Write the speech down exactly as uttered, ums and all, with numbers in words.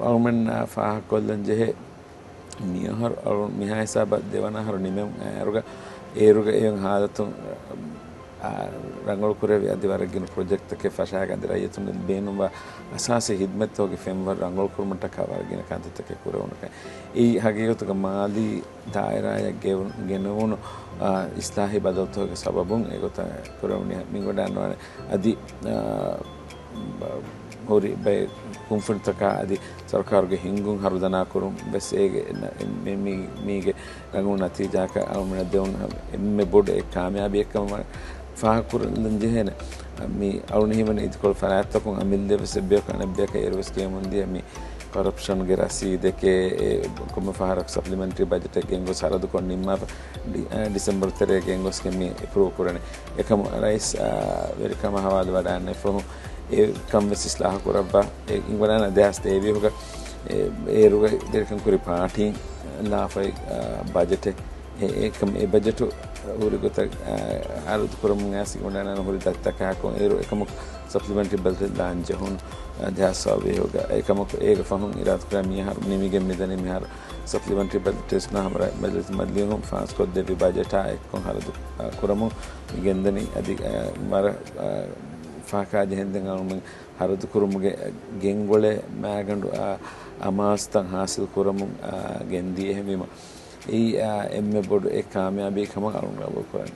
އަޅުމެންނާ ފާހަގަކޮށްލަން ޖެހޭ މިއަހަރު އަޅު މިހާ ހިސާބަށް ދެވަނަ އަހަރު ނިމެން އޭރުގަ، އޭރުގަ އެހެން ހާލަތުން، އާ، ރަނގަޅު ކުރެވި އަދި ވަރަށް ގިނަ ޕްރޮޖެކްޓްތަކެއް ފަށާގެ އަދި ރައްޔިތުންގެ ބޭނުންވާ އަސާސީ ހިދްމަތްތަކުގެ ފެންވަރު ރަނގަޅު ކުރުމަށްޓަކާ ވަރަށް ގިނަ ކަންތައްތަކެއް ކުރެވުނު ކަން. އެއީ ހަގީގަތުގަ މާލީ ދާއިރާއަށް ގެ-، ގެނެވުނު، އާ، އިސްލާހީ ބަދަލުތަކުގެ ސަބަބުން އެގޮތަށް ކުރެވުނީ މިގޮނޑާން ވާނެ. އަދި، އާ، ބ-، ހުރި ބައެއް ކުންފުނިތަކާ އަދި ސަރުކާރުގެ ހިންގުން ހަރުދަނާ ކުރުން ވެސް އޭގެ ނަ-، މި-، މީ-، މީގެ ރަނގަޅު ނަތީޖާއަކަށް އަޅުމެންނަށް ދެވުނު އެންމެ ބޮޑު އެއް ކާމިޔާބީއެއްކަމަށް ފާހަގަކުރަން ޖެހޭނެ. މި އަޅުން ހީވަނީ އިދިކޮޅު ފަރާތްތަކުން އަމިއްލަ ވެސް އެއްބަޔަކު އަނެއްބަޔަކަށް އޭރު ވެސް ކިޔަމުންދިޔަ މި ކޮރަޕްޝަންގެ ރަސީދެކޭ، އެ ކޮންމެ ފަހަރަކު ސަޕްލިމެންޓްރީ ބަޖެޓެއް ގެންގޮސް ހަރަދުކޮށް ނިންމާފަ ޑި-، އަ، ޑިސެމްބަރު ތެރޭ ގެންގޮސްގެން މި އެޕްރޫވް ކުރަނީ. އެކަމު ރައީސް، އާ، ވެރިކަމާ ހަވާލުވަޑާން އެފަހު އެ ކަން ވެސް އިސްލާހު ކުރައްވާ. އެ އިންގޮނާނަ އަދިހާސް ތޭވީހުގަ އެ-، އޭރުގަ ދެރަކަން ކުރި ޕާޓީން ލާފައި، އާ، ބަޖެޓެއް. އެ-، އެކަމް އެ ބަޖެޓު ހުރި ގޮތަށް، އާ، އަރުދު ކުރަމުން އައިސް އިނގޮނާނަ ހުރި ދަތިތަކާކުން އޭރު އެކަމަކު ސަޕްލިމެންޓްރީ ބަޖެޓް ލާން ޖެހުނު، އަދިހާސް ސައުވީހުގަ. އެކަމަކު އޭގެ ފަހުން އިރާދަކުރާ މިއަހަރު ނިމިގެން މިދަނީ މިހާރު ސަޕްލިމެންޓްރީ ބަޖެޓް ވެސް ނާ ހަމަ މަޖިލިސް މަޖިލީހުން ފާސްކޮށްދެއްވި ބަޖެޓާ އެއްކޮށް ހަރަދު، އާ، ކުރަމުން މި ގެންދަނީ. އަދި، އާ، ވަރަށް، އާ، ފާހަގަކާ ޖެހެންދެން އަޅުމެން ހަރަދުކުރުމުގެ ގެންގުޅޭ މާގަނޑު، އާ، އަމާޒުތައް ހާސިލް ކުރަމުން، އާ، ގެންދިޔަ އެހެންވީމަ، އެއީ، އާ، އެންމެ ބޮޑު އެއް ކާމިޔާބީ ކަމަށް އަޅުން ގަބޫލު ކުރަނީ.